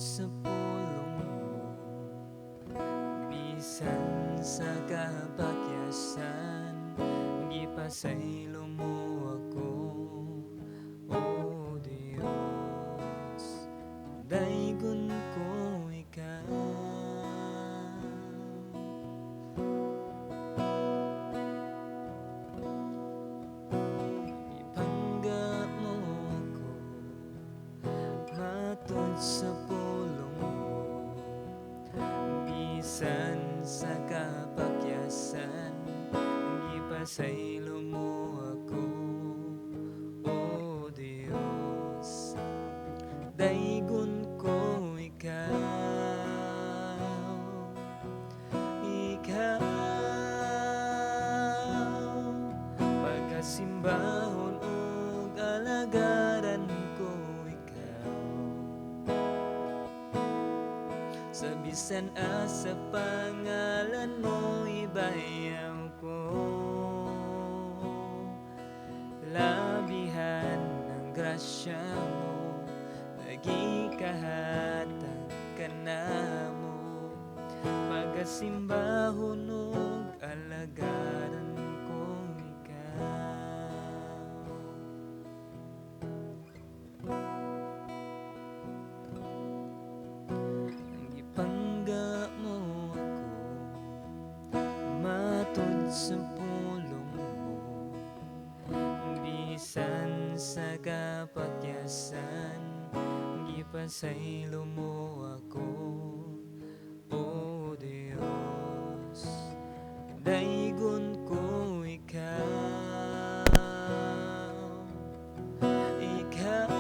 Sa pulong mo, bisan sa kapakyasan, gipasaylo mo ako, O Dios. Daygon ko ikaw. Ipangga mo ako matud sa pulong mo, bisan sa kapakyasan, gipasaylo mo ako, O Dios. Daygon ko ikaw. Ikaw pagkasimbahon ug alagaran ko ikaw, sa bisan asa pangalan mo ibayaw ko. Labihan ng grasya mo, nagikahatag ka na mo. Pagkasimbahon ug alagaran ko ikaw. Gipangga mo ako matud sa pulong mo, bisan sa kapakyasan, gipasaylo mo ako, O Dios. Daygon ko ikaw. Ikaw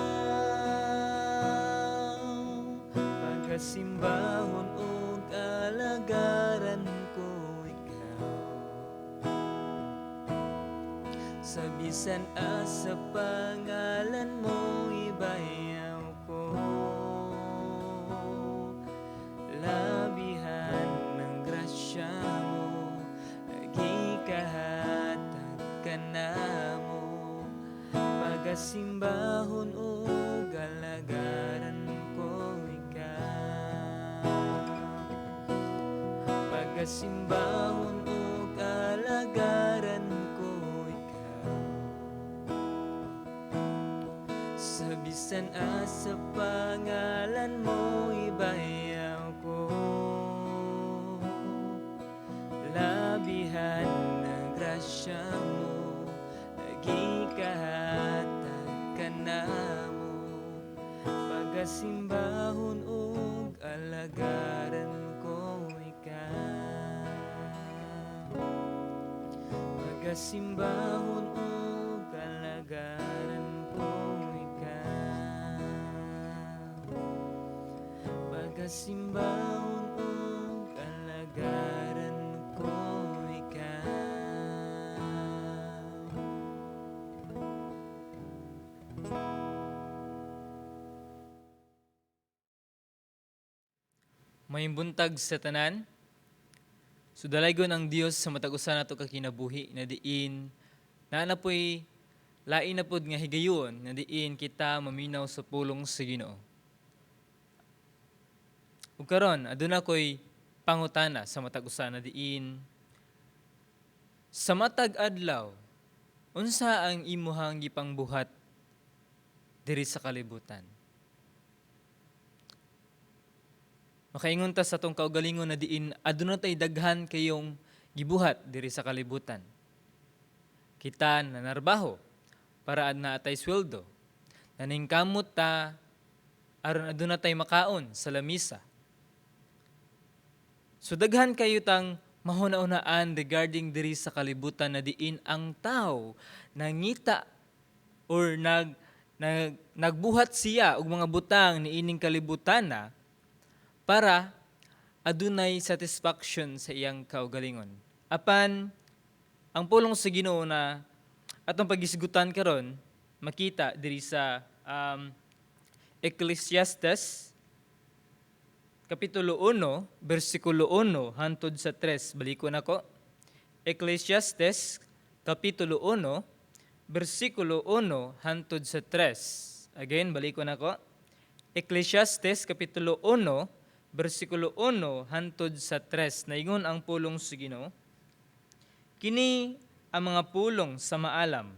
pagkasimbahon ug alagaran ko ikaw, sa bisan asa pangalan mo ibayaw ko. Labihan ng grasya mo, nagikahatag ka na mo. Pagkasimbahon ug alagaran ko ikaw. Pagkasimbahon ug alagaran ko ikaw, sa bisan asa pangalan mo ibayaw ko. Labihan ng grasya mo, nagikahatag ka na mo. Pagkasimbahon ug alagaran ko ikaw. Pagkasimbahon ug alagaran ko ikaw. Pagkasimbahon ug alagaran ko ikaw. Maayong buntag sa tanan. So dalaygon ang Dios sa matag usa nato ka kinabuhi na diin naa na po'y lain na pod nga higayon na diin kita maminaw sa pulong sa Ginoo. Ug karon aduna ko'y pangutana sa matag usa na diin sa matag adlaw, unsa ang imuhang gipangbuhat diri sa kalibutan? Makaingon ta sa atong kaugalingon na diin aduna tay daghan kayong gibuhat diri sa kalibutan. Kita nanarbaho para naa tay sweldo. Naningkamot ta aron aduna tay makaon sa lamisa. So daghan kayo tang mahuna-hunaan regarding diri sa kalibutan na diin ang tao nangita or nagbuhat siya og mga butang niining kalibutan na para adunay satisfaction sa iyang kaugalingon. Apan ang pulong sa Ginoo na atong pagisgutan karon makita diri sa Ecclesiastes kapitulo 1 bersikulo 1 hantod sa 3. Balikon nako. Ecclesiastes kapitulo 1 bersikulo 1 hantod sa 3. Again, balikon nako. Ecclesiastes kapitulo 1 bersikulo 1 hantod sa 3. Naingon ang pulong sa Ginoo. Kini ang mga pulong sa maalam,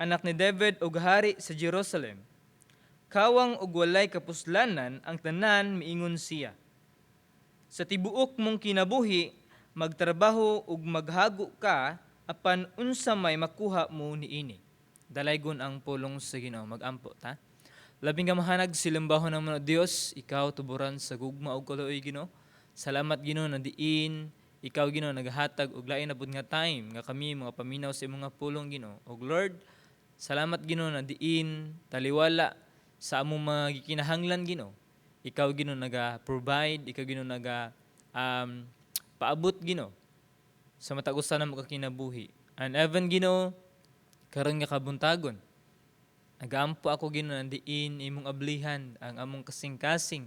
anak ni David ug hari sa Jerusalem. Kawang ug walay kapuslanan ang tanan, miingon siya. Sa tibuok mong kinabuhi, magtrabaho ug maghago ka, apan unsa may makuha mo niini? Dalaygon ang pulong sa Ginoo. Magampo ta. Labing kamahanag silambahon ng mga Dios, ikaw tuburan sa gugma ug kaluoy, Ginoo. Salamat, Ginoo, na diin ikaw, Ginoo, naghatag og lain na pud nga time nga kami mga paminaw sa imong nga pulong, Ginoo. Og Lord, salamat, Ginoo, na diin taliwala sa among mga gikinahanglan, Ginoo. Ikaw, Ginoo, naga-provide, ikaw, Ginoo, naga paabot, Ginoo, sa matag usa namo ka kinabuhi. And even, Ginoo, karon nga kabuntagon, nagaampo ako, Ginoo, na diin imong ablihan ang among kasing-kasing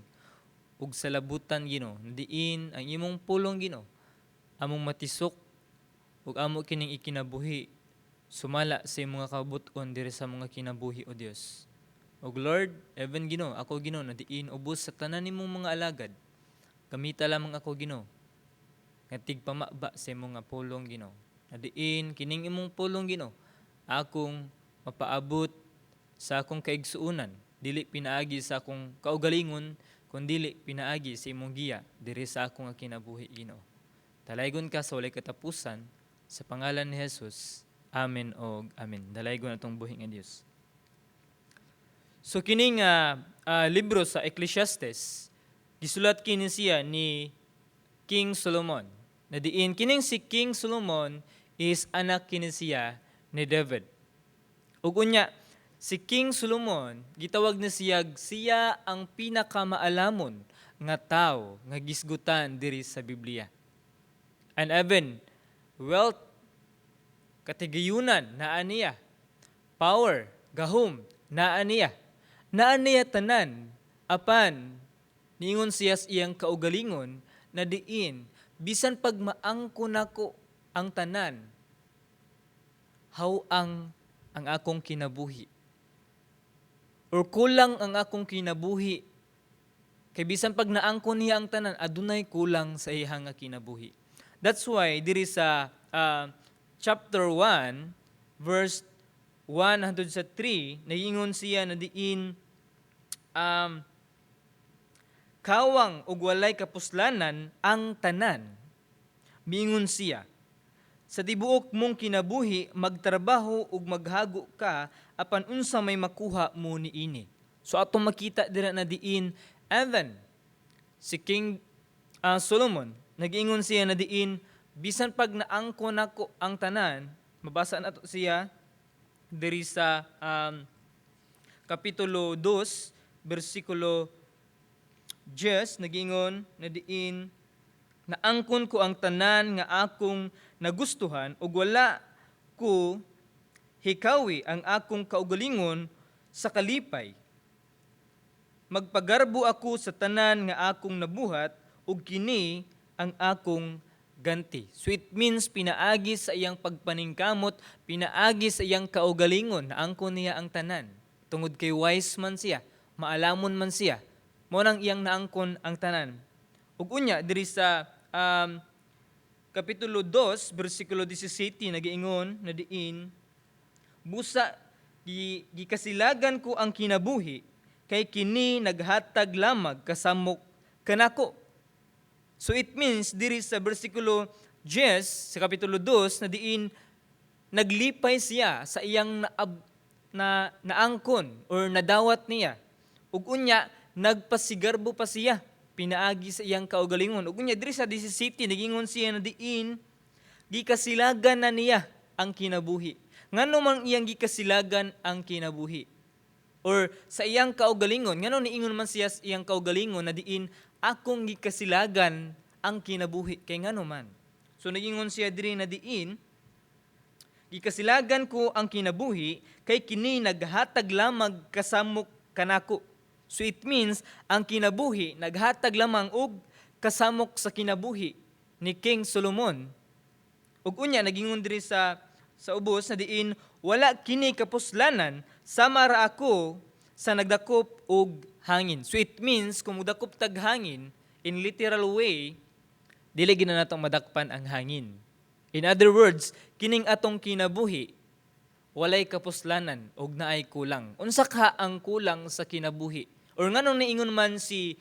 ug salabutan, Ginoo. Diin ang imong pulong, Ginoo, among matisok ug amo kining ikinabuhi sumala sa imong mga kabut-on diri sa mga kinabuhi, O Dios. Ug Lord, even, Ginoo, ako, Ginoo, na diin ubos sa tanan nimong mga alagad. Gamita lamang ako, Ginoo, nga tigpamaba sa imong nga pulong, Ginoo. Na diin kining imong pulong, Ginoo, akong mapaabot sa akong kaigsuonan, dili pinaagi sa akong kaugalingon, kundili pinaagi sa imong giya diri sa akong nga kinabuhi, Ginoo. Dalaygon ka sa walay katapusan, sa pangalan ni Jesus. Amen og amen. Dalaygon atong buhi nga Dios. So kining libro sa Ecclesiastes, gisulat kini siya ni King Solomon. Na diin kining si King Solomon is anak kini siya ni David. Ug unya si King Solomon, gitawag na siya siya ang pinakamaalamon nga tawo nga gisgutan diri sa Biblia. And even wealth, katigayunan, naa niya. Power, gahom, naa niya. Naa niya tanan, apan niingon siya sa iyang kaugalingon na diin bisan pag maangko nako ang tanan, haw-ang ang akong kinabuhi or kulang ang akong kinabuhi, kay bisan pag naangkon niya ang tanan, adunay kulang sa iyang nga kinabuhi. That's why diri sa chapter 1 verse 1 hangtod sa 3, naiingon siya na diin kawang ug walay kapuslanan ang tanan, miingon siya. Sa tibuok mong kinabuhi, magtrabaho ug maghago ka, apan unsa may makuha mo niini? So atong makita dira na diin even si King Solomon, nagiingon siya na diin bisan pag naangko nako ang tanan. Mabasa nato siya diri sa kapitulo 2 bersikulo 10, nagingon na diin naangkon ko ang tanan nga akong nagustuhan ug wala ko hikawi ang akong kaugalingon sa kalipay. Magpagarbo ako sa tanan nga akong nabuhat ug kini ang akong ganti. So it means pinaagi sa iyang pagpaningkamot, pinaagi sa iyang kaugalingon, naangkon niya ang tanan. Tungod kay wise man siya, maalamon man siya, mao nang iyang naangkon ang tanan. Ug unya diri sa kapitulo 2 bersikulo 17, nagiingon na diin busa gikasilagan ko ang kinabuhi kay kini naghatag lamag kasamok kanako. So it means diri sa bersikulo 10 sa kapitulo 2 na diin naglipay siya sa iyang na naangkon or nadawat niya. Ug unya nagpasigarbo pa siya pinaagi sa iyang kaugalingon. Ug unya diri sa 17, nagingon siya na diin gikasilagan na niya ang kinabuhi. Ngano man iyang gikasilagan ang kinabuhi? Or sa iyang kaugalingon, ngano niingon man siya sa iyang kaugalingon na diin akong gikasilagan ang kinabuhi? Kay ngano man? So nagingon siya diri na diin gikasilagan ko ang kinabuhi kay kini naghatag lamag kasamok kanako. So it means ang kinabuhi naghatag lamang og kasamok sa kinabuhi ni King Solomon. Ug unya nagingon diri sa ubos na diin wala kini kapuslanan, sama ra ako sa nagdakop og hangin. So it means kung mudakop tag hangin in literal way, dili gina natong madakpan ang hangin. In other words, kining atong kinabuhi walay kapuslanan og naay kulang. Unsa ka ang kulang sa kinabuhi? Or nganong niingon man si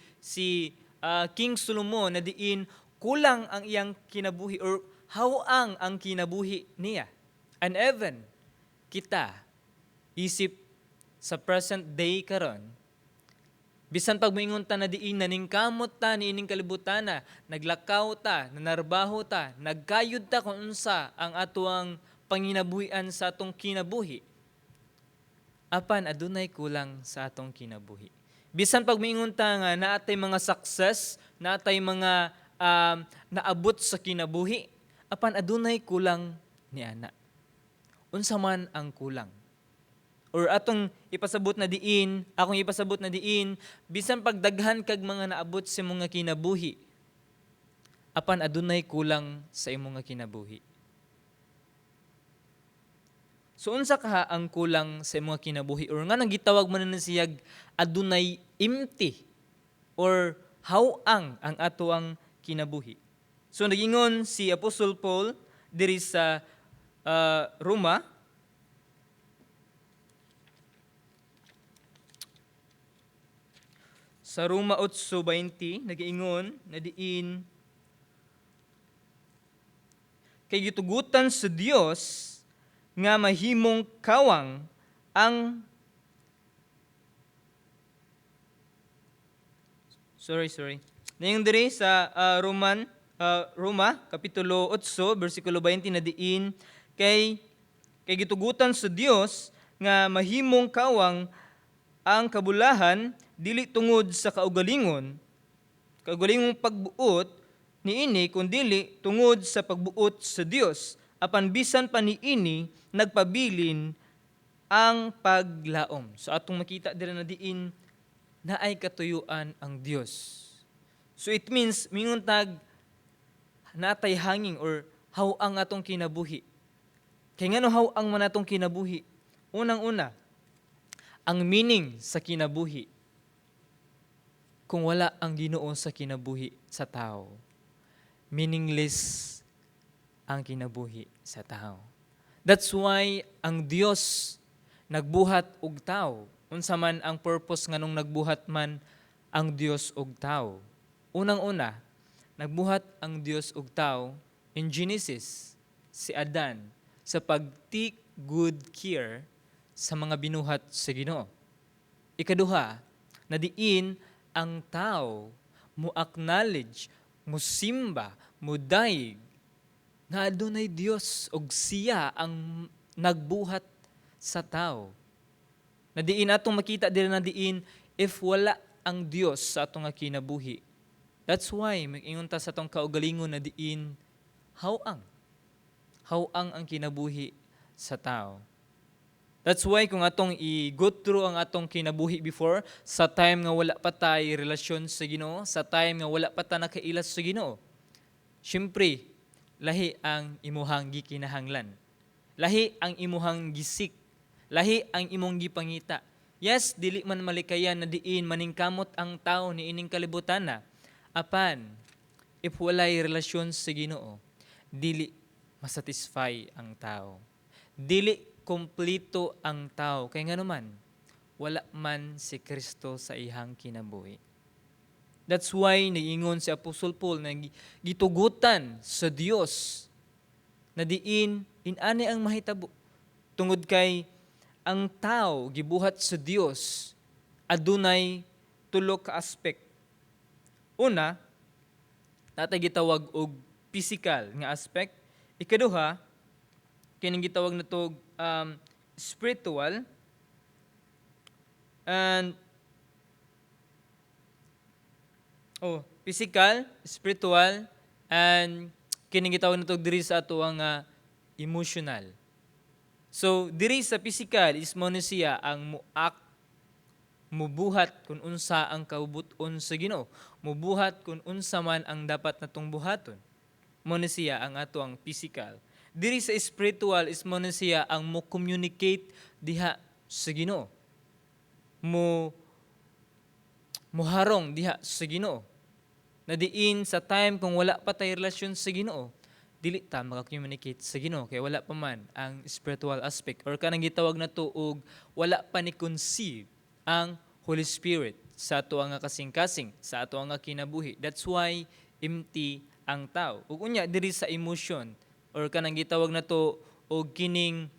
King Solomon na diin kulang ang iyang kinabuhi or hawang ang kinabuhi niya? And even kita isip sa present day karon, bisan pag moingon ta na diin naningkamot ta niining kalibutan na, naglakaw ta, nanarbaho ta, nagkayod ta kung unsa ang atuang panginabuhian sa atong kinabuhi, apan adunay kulang sa atong kinabuhi. Bisan pag moingon ta nga naatay mga success, naatay mga naabot sa kinabuhi, apan adunay kulang niana. Unsa man ang kulang? Or atong ipasabot na diin, akong ipasabot na diin, bisan pagdaghan kag mga naabot sa imong nga kinabuhi, apan adunay kulang sa imong nga kinabuhi. So unsa kaha ang kulang sa imong kinabuhi or nga nang gitawag man na siyag adunay empty or hawang ang atoang kinabuhi? So nagingon si Apostle Paul diri sa Roma sa Roma 8:20, nagiingon na diin kay gitugutan sa Dios nga mahimong kawang ang, sorry, sorry, Nayong diri sa Roman Roma kapitulo 8 bersikulo 20 na diin kay gitugutan sa Dios nga mahimong kawang ang kabulahan dili tungod sa kaugalingong pagbuot niini, kundili tungod sa pagbuot sa Dios. Apan bisan pa niini, nagpabilin ang paglaom. So atong makita dira na diin naay katuyuan ang Dios. So it means mingon tag natay hanging or haw-ang atong kinabuhi. Kay ngano haw-ang man atong kinabuhi? Unang-una, ang meaning sa kinabuhi, kung wala ang Ginoo sa kinabuhi sa tao, meaningless ang kinabuhi sa tao. That's why ang Dios nagbuhat og tao. Unsa man ang purpose nganong nagbuhat man ang Dios og tao? Unang-una, nagbuhat ang Dios og tao in Genesis, si Adan, sa pag-take good care sa mga binuhat sa Ginoo. Ikaduha, na diin ang tao mo acknowledge, mo simba, mo dayeg na adunay Dios og siya ang nagbuhat sa tao. Na diin atong makita dira na diin if wala ang Dios sa atong nga kinabuhi. That's why mag-ingon ta sa atong kaugalingon na diin haw-ang. Haw-ang ang kinabuhi sa tao. That's why kung atong i-go through ang atong kinabuhi before, sa time nga wala pa tay relasyon sa Ginoo, sa time nga wala pa ta nakailas sa Ginoo, syempre, lahi ang imuhang gikinahanglan. Lahi ang imuhang gi-seek. Lahi ang imong gipangita. Yes, dili man malikayan na diin maningkamot ang tao ni ining kalibutan na. Apan, if walay relasyon sa Ginoo, dili masatisfy ang tao. Dili kompleto ang tao. Kay ngano man, wala man si Kristo sa ihang kinabuhi. That's why nag-ingon si Apostle Paul na gitugutan sa Dios na diin inani ang mahitabo. Tungod kay ang tao gibuhat sa Dios adunay tulo ka aspect. Una, natay gitawag og physical nga aspect. Ikaduha, kining gitawag nato spiritual, and oh, physical, spiritual, and kining gitawag nato diri sa ato ang emotional. So diri sa physical is mo ni siya ang muak mubuhat kung unsa ang kabubut-on sa Ginoo, mubuhat kung unsa man ang dapat natong buhaton. Mo ni siya ang ato ang physical. Diri sa spiritual is mo ni siya ang mo communicate diha sa Ginoo. Mo Muharong diha sa Ginoo. Na diin sa time kung wala pa tay relasyon sa Ginoo, dili ta maka-communicate sa Ginoo kay wala pa man ang spiritual aspect or kanang gitawag nato og wala pa ni conceive ang Holy Spirit sa ato nga kasing-kasing, sa ato nga kinabuhi. That's why empty ang tao. Ug unya diri sa emotion or kanang gitawag nato og kining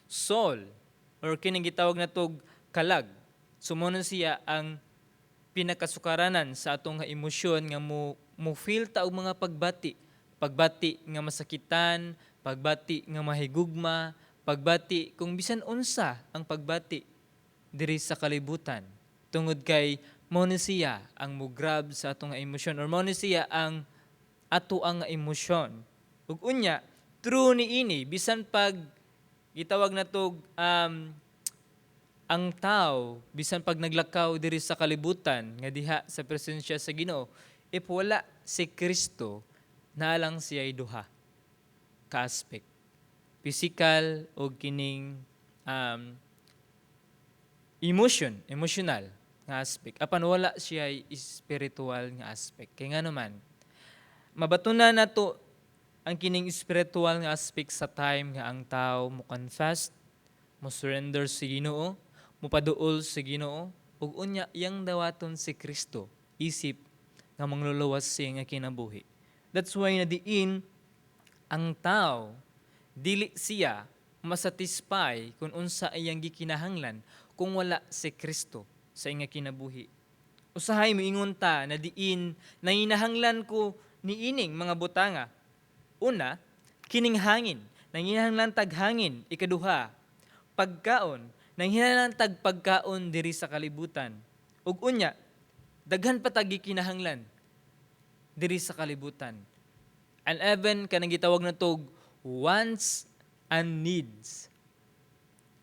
soul or kining gitawag nato og kalag. So mao na siya ang pinakasukaranan sa atong nga emosyon nga mo feel ta og mga pagbati. Pagbati nga masakitan, pagbati nga mahigugma, pagbati kung bisan unsa ang pagbati diri sa kalibutan. Tungod kay mao ni siya ang mo-grab sa atong nga emosyon or mao ni siya ang ato ang nga emosyon. Ug unya, true ni ini bisan pag gitawag natog ang tao bisan pag naglakaw diri sa kalibutan nga diha sa presensya sa Ginoo, if wala si Kristo, naa lang siya duha ka aspect, physical o kining emotion, emotional nga aspect, apan wala siya spiritual nga aspect. Kay nga naman mabatunan nato ang kining spiritual nga aspect sa time nga ang tao mo confess, mo surrender sa Ginoo, mupaduol sa Ginoo, ug unya iyang dawaton si Kristo isip nga mangluluwas sa iyang kinabuhi. That's why na diin ang tao dili siya masatisfy kung unsa iyang gikinahanglan kung wala si Kristo sa iyang kinabuhi. Usahay moingon ta na diin nanginahanglan ko niining mga butanga. Una, kining hangin. Nanginahanglan tag hangin. Ikaduha, pagkaon. Nanginahanglan tag pagkaon diri sa kalibutan. Ug unya, daghan pa tag gikinahanglan diri sa kalibutan. And even kanang gitawag natog wants and needs.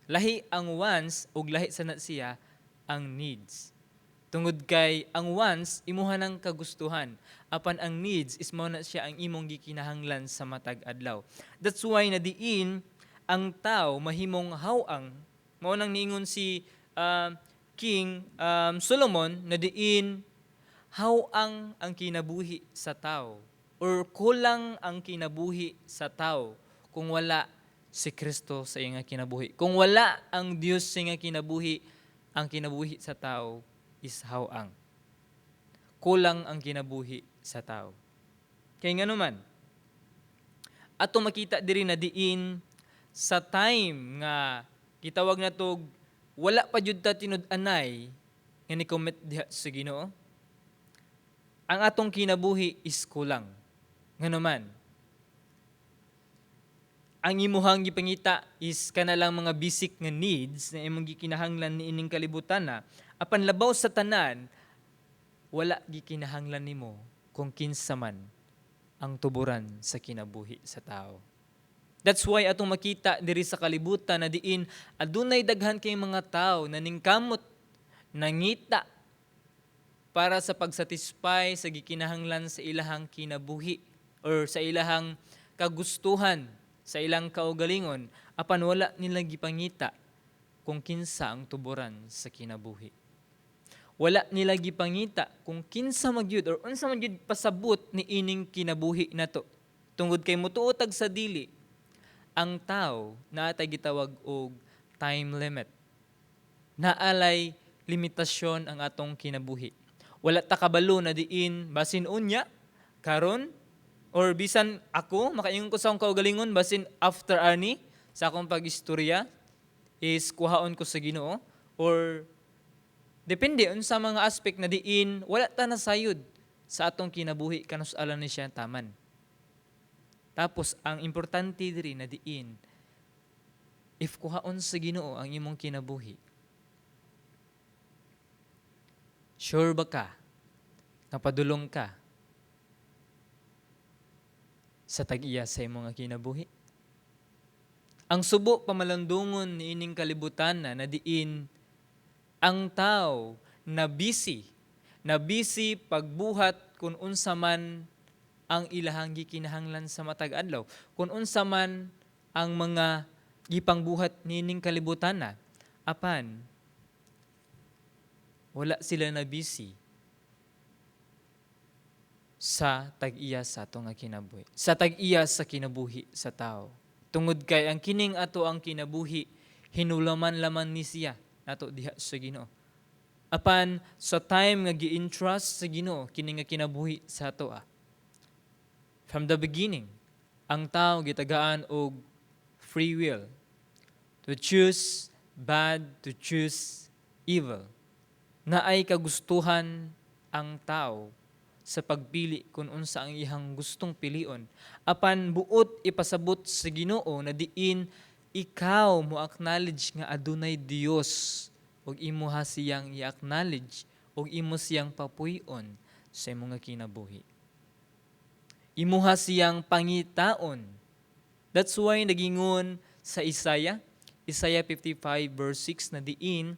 Lahi ang wants ug lahi sa na siya ang needs. Tungod kay ang wants imuha ng kagustuhan, apan ang needs is mao na siya ang imong gikinahanglan sa matag adlaw. That's why na diin ang tao mahimong haw-ang. Mao nang niingon si King Solomon na diin haw-ang ang kinabuhi sa tao or kulang ang kinabuhi sa tao kung wala si Kristo sa iyang kinabuhi. Kung wala ang Dios sa iyang kinabuhi, ang kinabuhi sa tao is haw-ang. Kulang ang kinabuhi sa tao. Kay nganuman, ato makita diri na diin sa time nga gitawag natog wala pa jud ta tinud-anay nga ni commit diha sa Ginoo. Ang atong kinabuhi is kulang. Nganuman, ang imuhang gipangita is kana lang mga basic nga needs na imong gikinahanglan niining kalibutan na, apan labaw sa tanan, wala gikinahanglan nimo kung kinsa man ang tuburan sa kinabuhi sa tao. That's why atong makita diri sa kalibutan na diin adunay daghan kay mga tao na ningkamot, nangita para sa pagsatisfy sa gikinahanglan sa ilahang kinabuhi or sa ilahang kagustuhan, sa ilang kaugalingon, apan wala nila gipangita kung kinsa ang tuburan sa kinabuhi. Wala nila gipangita kung kinsa magyud or unsa magyud pasabot ni ining kinabuhi nato. Tungod kay mutuo tag sa dili, ang tao naa tay gitawag og time limit. Naalay limitasyon ang atong kinabuhi. Wala ta kabalo na diin basin unya karon or bisan ako makaingon ko sa akong kaugalingon, basin after ani sa akong pag-istorya is kuhaon ko sa Ginoo or depende unsa mga aspect na diin wala ta nasayod sa atong kinabuhi kanus-a ni siya taman. Tapos ang importante diri na diin, if kuhaon sa Ginoo ang imong kinabuhi, sure ba ka nga padulong ka sa tag-iya sa imong nga kinabuhi? Ang subo pamalandungon niining kalibutan na diin ang tao na busy pagbuhat kung unsa man ang ilahang gikinahanglan sa matag adlaw, kung unsa man ang mga gipangbuhat niining kalibutan na, apan Wala sila na busy sa tag-iya sa ato nga kinabuhi. Sa tag-iya sa kinabuhi sa tao. Tungod kay ang kining ato ang kinabuhi, hinulaman-laman ni siya nato diha sa Ginoo. Apan sa time nga gi-entrust sa Ginoo kini nga kinabuhi sa ato ah. From the beginning, ang tao gitagaan og free will to choose bad, to choose evil. Naay kagustuhan ang tao sa pagpili kung unsa ang iyang gustong pilion. Apan buot ipasabot sa Ginoo na diin ikaw mo acknowledge nga adunay Dios ug imo ha siyang i-acknowledge ug imo siyang papuy-on sa imong nga kinabuhi. Imuha siyang pangitaon. That's why nagingon sa Isaiah, Isaiah 55 verse 6 na diin,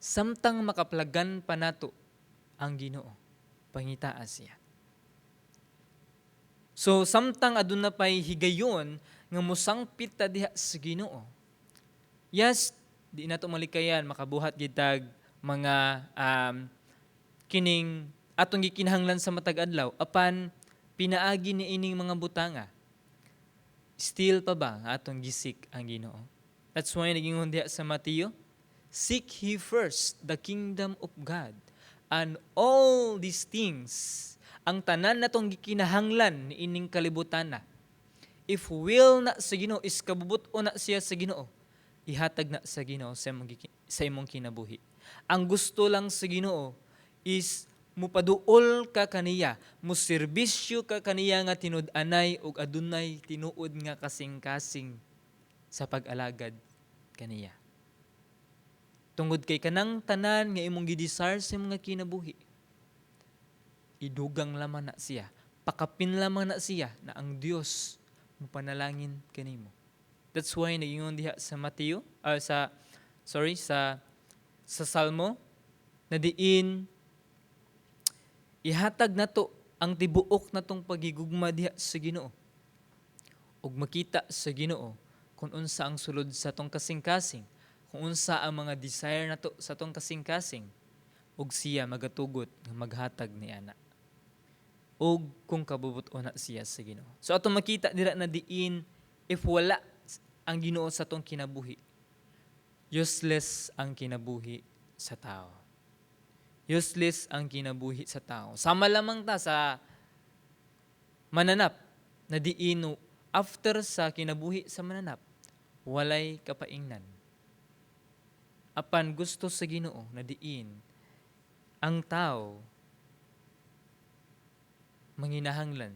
samtang makaplagan pa nato ang Ginoo, pangitaa siya. So samtang aduna pay higayon nga mosangpit ta diha sa Ginoo. Yes, di nato malikayan, makabuhat gitag mga kining atong gikinahanglan sa matag adlaw, apan pinaagi ni ining mga butanga, still pa ba nga atong gi-seek ang Ginoo? That's why nagingon diha sa Mateo, "Seek ye first the kingdom of God, and all these things," ang tanan natong gikinahanglan ni ining kalibutan na. If will na sa Ginoo is kabubut-on na siya sa Ginoo, ihatag na sa Ginoo sa imong kinabuhi. Ang gusto lang sa Ginoo is mupaduol ka kaniya, muserbisyo ka kaniya nga tinud-anay ug adunay tinuod nga kasing-kasing sa pag-alagad kaniya. Tungod kay kanang tanan nga imong gi-desire sa imong nga kinabuhi, idugang lamang na siya, pakapin lamang na siya na ang Dios mupanalangin kanimo. That's why nagingon diha sa Mateo, sa, sorry, sa Salmo na diin ihatag nato ang tibuok natong pagigugma diha sa Ginoo. Ug makita sa Ginoo kung unsa ang sulod sa atong kasing-kasing, kung unsa ang mga desire nato sa atong kasing-kasing, ug siya magatugot nga maghatag ni ana. Ug kung kabubut-on na siya sa Ginoo. So atong makita dira na diin if wala ang Ginoo sa atong kinabuhi, useless ang kinabuhi sa tao. Useless ang kinabuhi sa tao. Sama lamang ta sa mananap na diin after sa kinabuhi sa mananap, walay kapaingnan. Apan gusto sa Ginoo na diin ang tao manginahanglan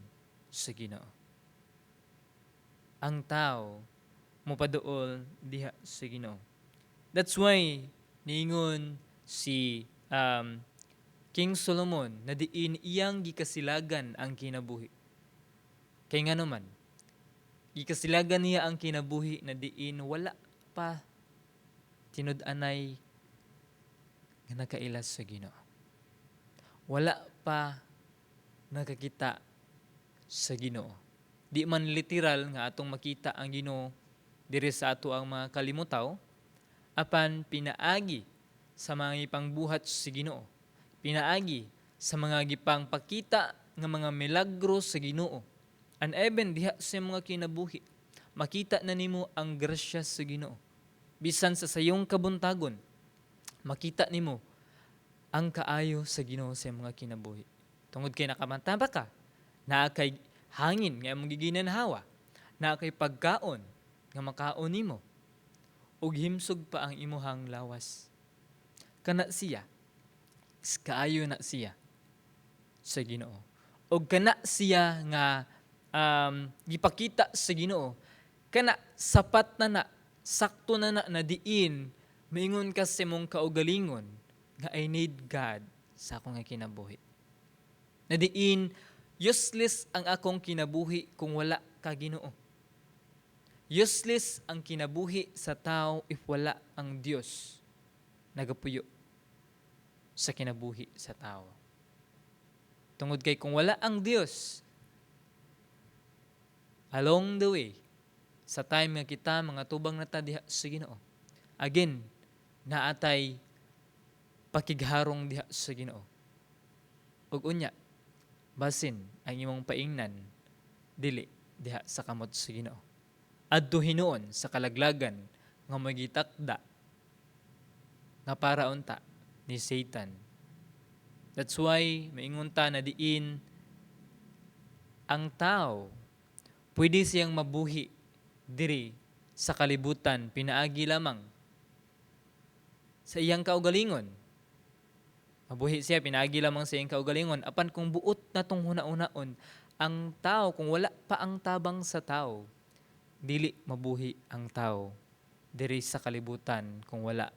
sa Ginoo. Ang tao mopaduol diha sa Ginoo. That's why niingon si King Solomon na diin iyang gikasilagan ang kinabuhi. Kay nga naman, gikasilagan niya ang kinabuhi na diin wala pa tinud-anay nga nakaila sa Ginoo. Wala pa nakakita sa Ginoo. Di man literal nga atong makita ang Ginoo diri sa ato ang mga kalimutaw, apan pinaagi sa mga ipangbuhat sa Ginoo. Pinaagi sa mga gipang pakita nga mga milagro sa Ginoo. And even diha sa mga kinabuhi, makita na nimo ang grasya sa Ginoo. Bisan sa sayong kabuntagon, makita nimo ang kaayo sa Ginoo sa imong mga kinabuhi. Tungod kay nakamata pa ka, naa kay hangin nga imong giginanhawa, naa kay pagkaon nga makaon nimo, ug himsog pa ang imuhang lawas. Kana siya, kaayo na siya sa Ginoo. Ug kana siya nga gipakita sa Ginoo, kana sapat na na, sakto na na na diin maingon ka sa imong kaugalingon nga "I need God sa akong nga kinabuhi." Na diin useless ang akong kinabuhi kung wala ka, Ginoo. Useless ang kinabuhi sa tao if wala ang Dios nagapuyo sa kinabuhi sa tao. Tungod kay kung wala ang Dios along the way, sa time nga kita mga tubang na ta diha sa Ginoo, again, naatay pakigharong diha sa Ginoo. Ug unya, basin ang imong paingnan dili diha sa kamot sa Ginoo. Adto hinuon sa kalaglagan nga magitakda nga para unta ni Satan. That's why maingon ta na diin ang tao pwede siyang mabuhi diri sa kalibutan pinaagi lamang sa iyang kaugalingon. Mabuhi siya pinaagi lamang sa iyang kaugalingon, apan kung buot natong huna-hunaon ang tao, kung wala pa ang tabang sa tao, dili mabuhi ang tao diri sa kalibutan kung wala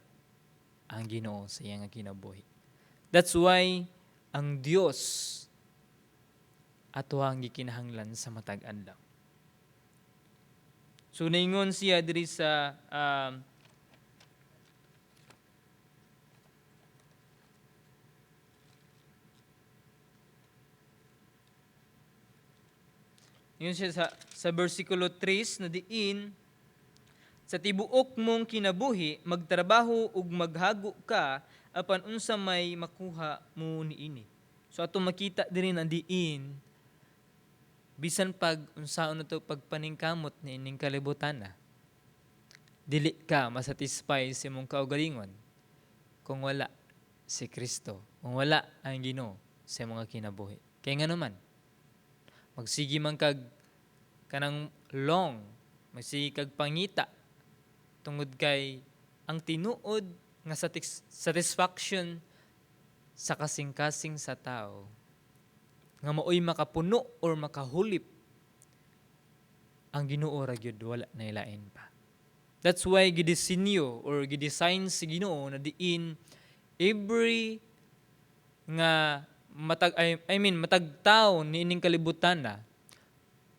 ang Ginoo sa iyang kinabuhi. That's why ang Dios ato ang gikinahanglan sa matag adlaw. So naingon siya diri sa ingon siya sa versikulo 3 na diin, sa tibuok mong kinabuhi, magtrabaho ug maghago ka, apan unsa may makuha mo niini. So ato makita diri na diin, bisan pag unsaon na to pagpaningkamot niining kalibutan na, dili ka masatisfy sa imong kaugalingon kung wala si Kristo, kung wala ang Ginoo sa imong kinabuhi. Kaya nga naman, magsige man kag kanang long, magsige kag pangita, tungod kay ang tinuod nga satisfaction sa kasing-kasing sa tao nga maoy makapuno or makahulip, ang Ginoo ra gyud, wala na ilain pa. That's why gidisenyo or gidesign si Ginoo na diin every nga matag, I mean matag tawo niining kalibutan na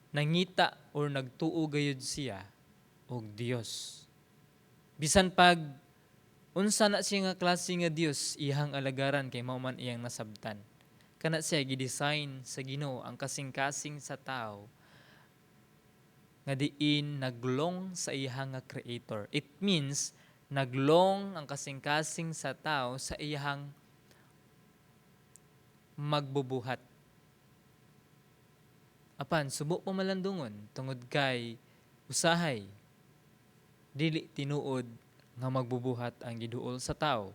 nangita or nagtuo gayud siya og Dios. Bisan pag unsa na siya nga klase nga Dios iyang alagaran kay mao man iyang nasabtan. Kana siya gidesign sa Ginoo ang kasing-kasing sa tao nga diin naglong sa iyang nga creator. It means naglong ang kasing-kasing sa tao sa iyang magbubuhat. Apan subo pa malandungon tungod kay usahay dili tinuod nga magbubuhat ang giduol sa tao.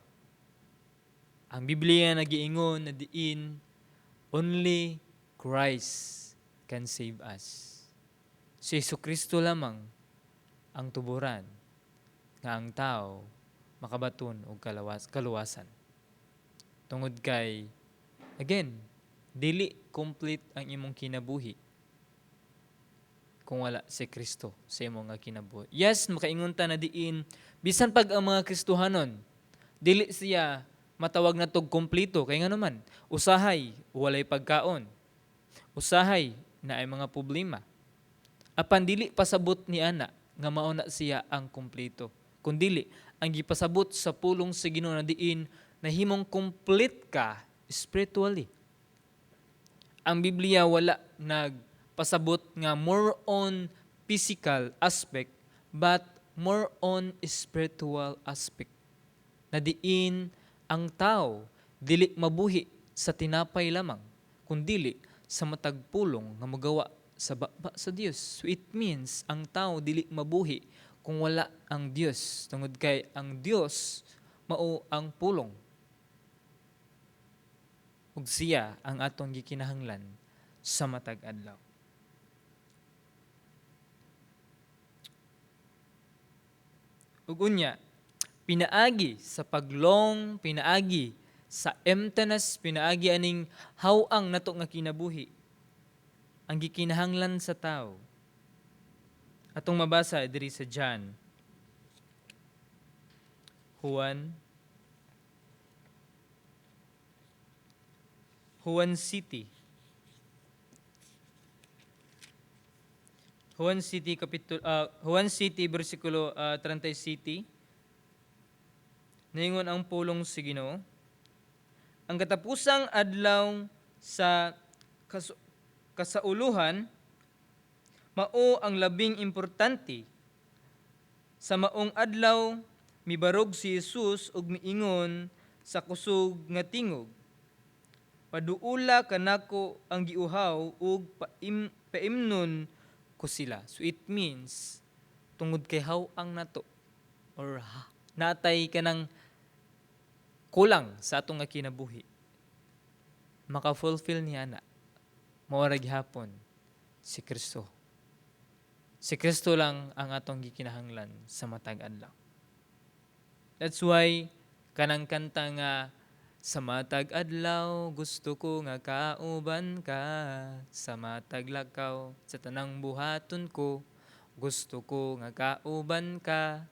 Ang Biblia nagiingon na diin only Christ can save us. Si Jesucristo lamang ang tuburan nga ang tao makabaton og kaluwasan. Tungod kay, again, dili complete ang imong kinabuhi kung wala si Kristo sa imong nga kinabuhi. Yes, makaingon ta na diin, bisan pag ang mga Kristohanon, dili siya matawag na tog kompleto. Kay nga naman, usahay, walay pagkaon. Usahay, na ay mga problema. Apan dili pasabot ni ana nga mao na siya ang kompleto. Kun dili, ang gipasabot sa pulong sa Ginoo na diin, nahimong complete ka spiritually. Ang Biblia wala nagpasabot nga more on physical aspect but more on spiritual aspect. Na diin ang tao dili mabuhi sa tinapay lamang, kundili sa matag pulong nga magawa sa baba sa Dios. So it means ang tao dili mabuhi kung wala ang Dios, tungod kay ang Dios mao ang pulong. Ug siya ang atong gikinahanglan sa matag adlaw. Ug unya, pinaagi sa paglong, pinaagi sa emptiness, pinaagi aning haw-ang nato nga kinabuhi, ang gikinahanglan sa tao. Atong mabasa diri sa John. Juan. Juan City. Juan City kapitulo, Juan City bersikulo 37. Ningon ang pulong sa Ginoo. Ang katapusang adlaw sa kasauluhan mao ang labing importante. Sa maong adlaw mibarog si Jesus ug miingon Sa kusog nga tingog. Paduula kanako ang giuhaw ug paimnon ko sila. So it means tungod kay haw-ang nato or natay kanang kulang sa atong nga kinabuhi, maka-fulfill niya na mao ra gihapon si Kristo. Si Kristo lang ang atong gikinahanglan sa matag adlaw. That's why kanang kanta nga "Sa matag adlaw gusto ko nga kauban ka, sa matag lakaw, sa tanang buhaton ko, gusto ko nga kauban ka."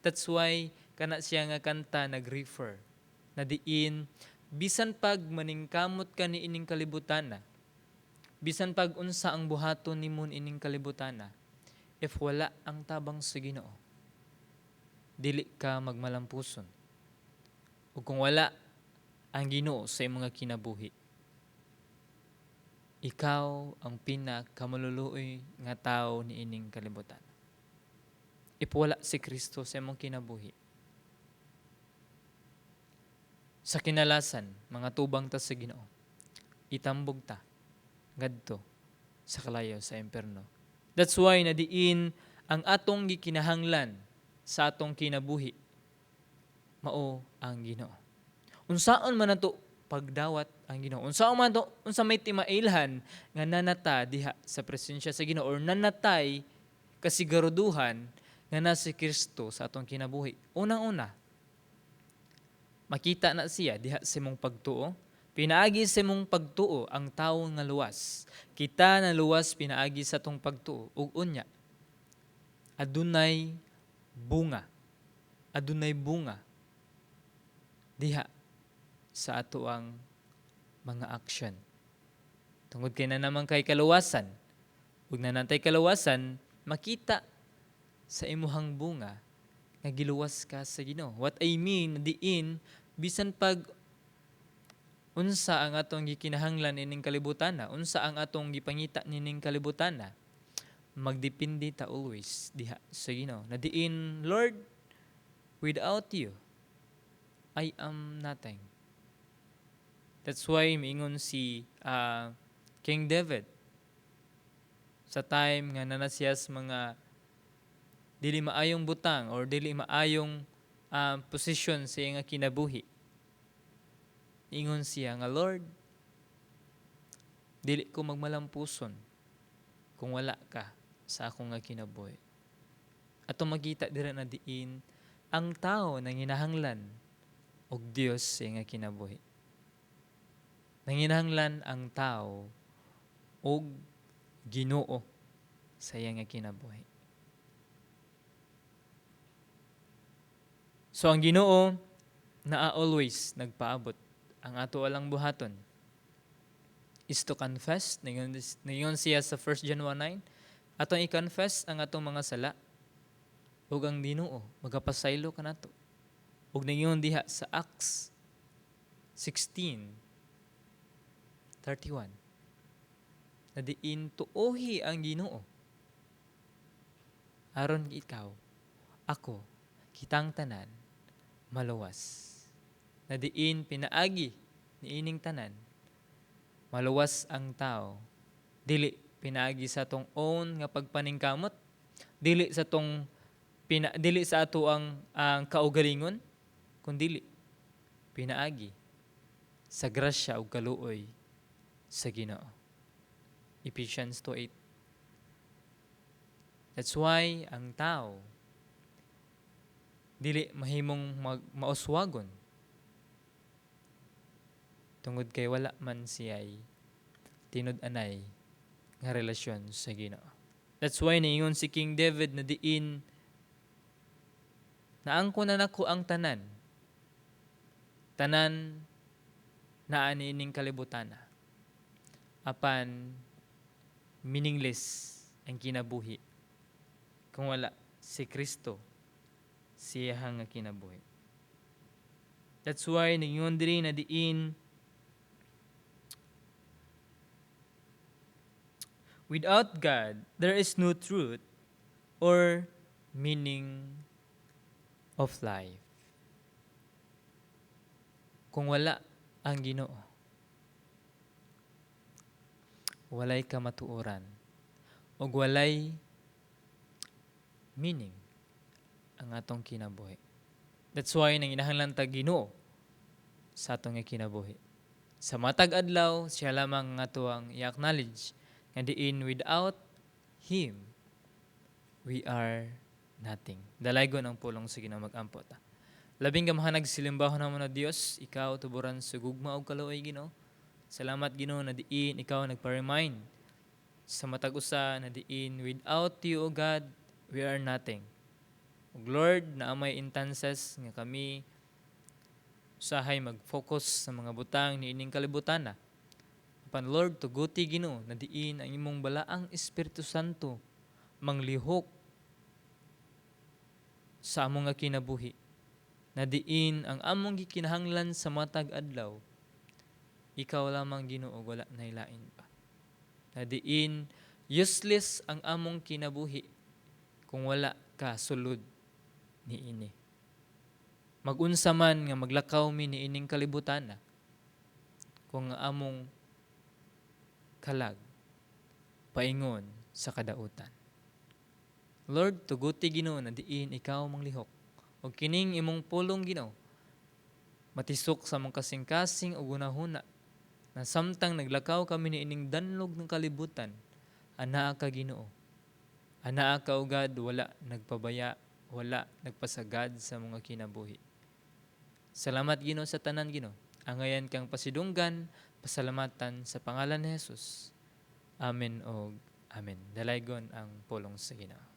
That's why kana siya nga kanta nag-refer na diin bisan pag maningkamot ka ni ining kalibutan na, bisan pag unsa ang buhaton nimo ining kalibutan na, if wala ang tabang sa Ginoo, dili ka magmalampuson. Ug kung wala ang Ginoo sa imong nga kinabuhi, ikaw ang pinakamaluluoy nga tao niining kalibutan. If wala si Kristo sa imong kinabuhi, sa kinalasan, mga tubang ta sa Ginoo, itambog ta ngadto sa kalayo sa impierno. That's why na diin ang atong gikinahanglan sa atong kinabuhi mao ang Ginoo. Unsaon man nato pagdawat ang Ginoo? Unsaon man to, unsa may timailhan nga nanata diha sa presensya sa Ginoo or nanatay kasiguraduhan nga na si Kristo sa atong kinabuhi? Unang-una, makita na siya diha sa imong pagtuo. Pinaagi sa imong pagtuo ang tawo nga luwas. Kita na luwas pinaagi sa atong pagtuo. Ug unya, adunay bunga. Adunay bunga diha sa ato ang mga action. Tungod kay na naman kay kaluwasan, ug nanantay kaluwasan, makita sa imuhang bunga nga giluwas ka sa Ginoo. What I mean, diin bisan pag unsa ang atong gikinahanglan ining kalibutan na, unsa ang atong gipangita nining kalibutan na, magdepende ta always diha sa Ginoo. Na diin, "Lord, without you, I am nothing." That's why miingon si King David sa time nga nana siya sa mga dili maayong butang or dili maayong posisyon sa iyang kinabuhi. Ingon siya nga, "Lord, dili ko magmalampuson kung wala ka sa akong nga kinabuhi." Ato makita dira na diin ang tao nanginahanglan og Dios sa iyang kinabuhi. Nanginahanglan ang tao og Ginoo sa iyang kinabuhi. So ang Ginoo naa always nagpaabot. Ang ato alang buhaton is to confess. Ningon siya sa 1 John 1:9, atong i-confess ang atong mga sala ug ang Ginoo magapasaylo kanato. Ug ningon diha sa Acts 16:31 na diin tuohi ang Ginoo aron ikaw, ako, kitang tanan maluwas. Na diin pinaagi niining tanan maluwas ang tao, dili pinaagi sa atong own nga pagpaningkamot, dili sa ato ang kaugalingon, kundili pinaagi sa grasya ug kaluoy sa Ginoo. Ephesians 2:8. That's why ang tao dili mahimong mauswagon tungod kay wala man siya'y tinud-anay nga relasyon sa Ginoo. That's why niingon si King David na diin naangko na nako ang tanan. Tanan naa niining kalibutan. Apan meaningless ang kinabuhi kung wala si Kristo siya nga kinabuhi. That's why ningon diri na diin, without God, there is no truth or meaning of life. Kung wala ang Ginoo, walay kamatuoran ug walay meaning ang atong kinabuhi. That's why nanginahanglan ta Ginoo sa atong kinabuhi. Sa matag adlaw, siya lamang nga atuang i-acknowledge nga diin without Him, we are nothing. Dalaygon ang pulong sa Ginoo. Mag-ampo ta. Labing gamhanan, simbahon namo na Dios, ikaw tuburan sa gugma ug kaluoy, Ginoo. Salamat, Ginoo, na diin ikaw nagpa-remind sa matag usa na diin without you, O God, we are nothing. Ug Lord, naa may instances nga kami usahay mag-focus sa mga butang niining kalibutan na. Apan Lord, tuguti, Ginoo, na diin ang imong balaang Espiritu Santo manglihok sa among nga kinabuhi, na diin ang among gikinahanglan sa matag adlaw, ikaw lamang, Ginoo, wala nay lain pa, na diin useless ang among kinabuhi kung wala ka sulod niini. Magunsa man nga maglakaw mi niining kalibutan na, kung ang among kalag paingon sa kadautan. Lord, tuguti, Ginoo, na diin ikaw manglihok ug kining imong pulong, Ginoo, matisok sa among kasing-kasing ug hunahuna na samtang naglakaw kami niining danlog ng kalibutan, anaa ka, Ginoo. Anaa ka, O God, wala nagpabaya, wala nagpasagad sa mga kinabuhi. Salamat, Ginoo, sa tanan, Ginoo. Angayan kang pasidunggan, pasalamatan sa pangalan ni Jesus. Amen og amen. Dalaygon ang pulong sa Ginoo.